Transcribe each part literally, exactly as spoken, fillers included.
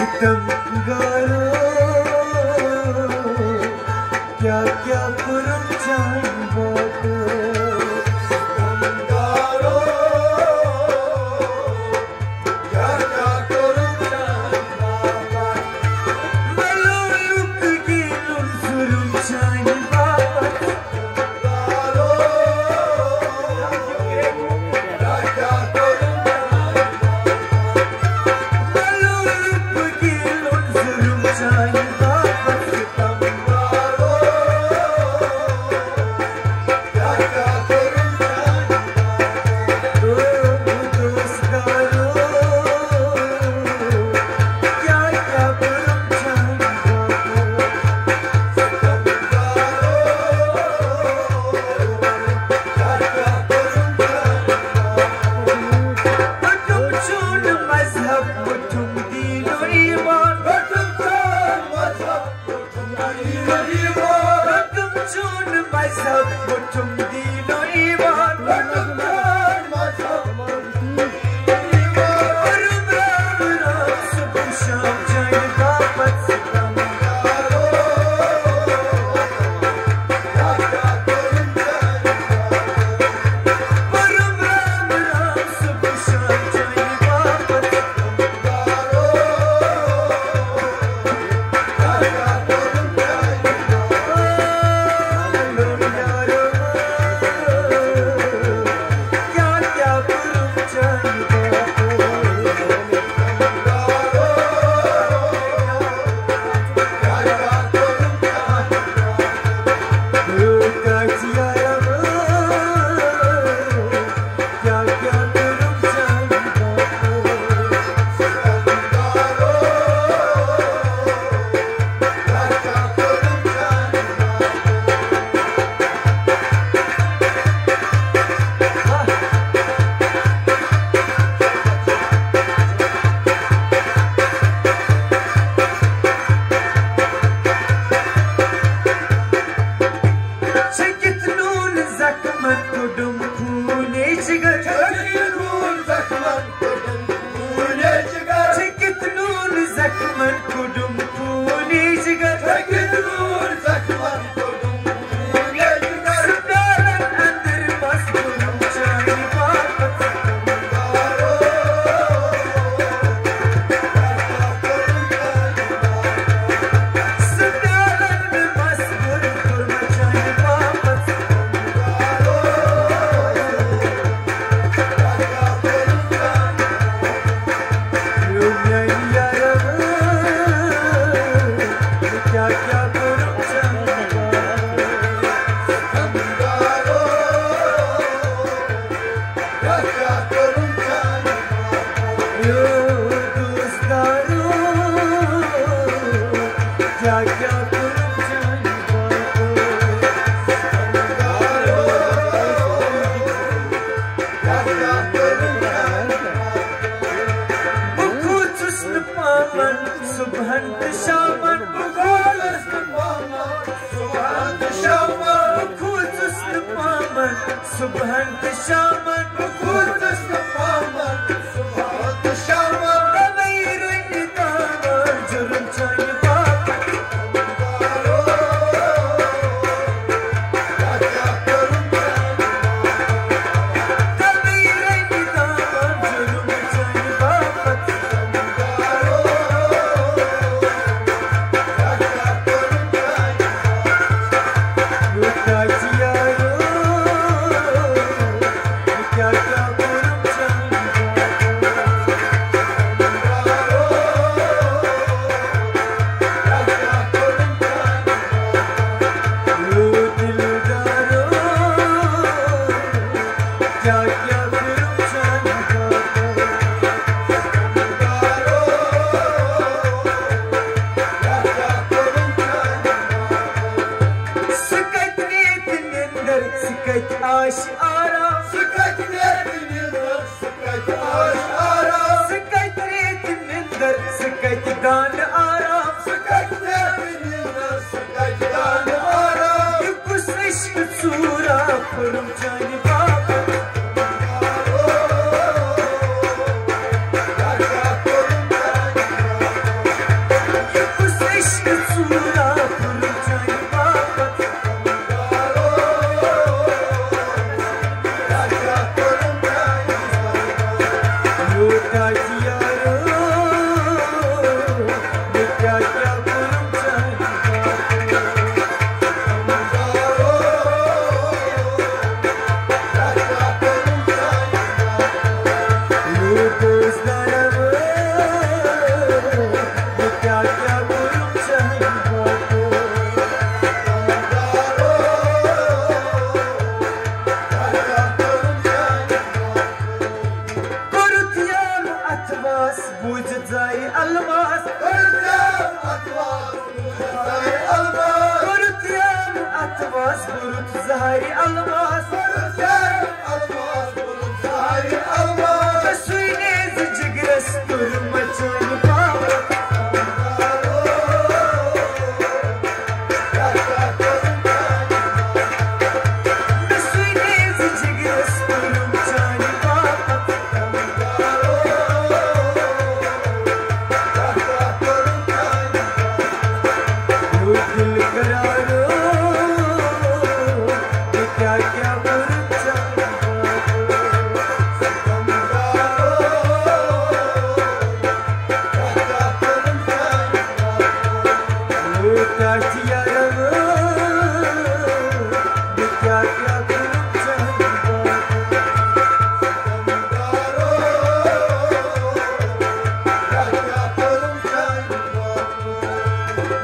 تم گارو، کیا کیا کوٚرُم چانہِ باپتھ؟ تم گارو، کیا کیا کوٚرُم چانہِ باپتھ؟ ملولُک گیلُن ظُلُم چانہِ باپتھ۔ الماس، کوٚرُتھ یام اَتھ واس، کوٚرُتھ یام اَتھ واس، کوٚرُتھ زہرِ الماس۔ سُے نیز جگرس کوٚر مچٲنۍ پاپت۔ سُے نیز جگرس کوٚر مچٲنۍ پاپت۔ دِل قرارو، بہٕ کیٛاہ کیٛاہ کوٚرُتھ ژےٚ؟ کوٗتاہ چھِ یارو، بہٕ کیٛاہ کیٛاہ کوٚرُتھ ژےٚ؟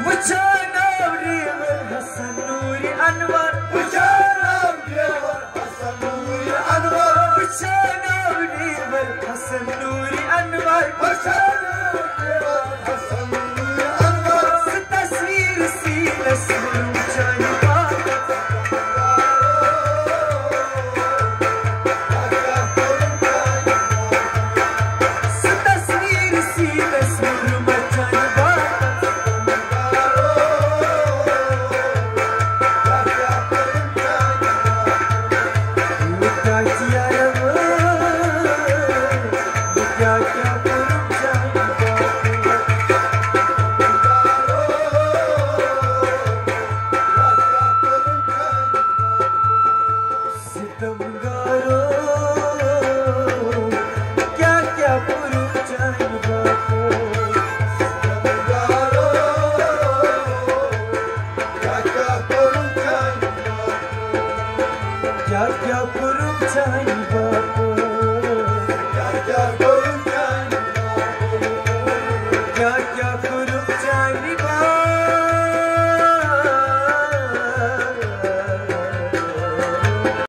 وٕچھان آو ریور حسن نوٗرِ انور۔ وٕچھان آو ریور حسن نوٗرِ انور۔ وٕچھان آو ریور حسن نوٗرِ انور۔ وٕچھان آو ریور حسن نوٗرِ انور۔ سُہ تصویر سیٖنس ووٚرُم چانہِ باپتھ۔ سُہ تصویر سیٖنس ووٚرُم چانہِ باپتھ۔ کیٛاہ کیٛاہ کوٚرُم چانہِ باپتھ؟ ستم گارو، کیٛاہ کیٛاہ کوٚرُم چانہِ باپتھ؟ ستم گارو، کیٛاہ کیٛاہ کوٚرُم چانہِ باپتھ؟ کیٛاہ کیٛاہ کوٚرُم چانہِ باپتھ؟ کیٛاہ کیٛاہ کوٚرُم چانہِ باپتھ؟ کیٛاہ کیٛاہ کوٚرُم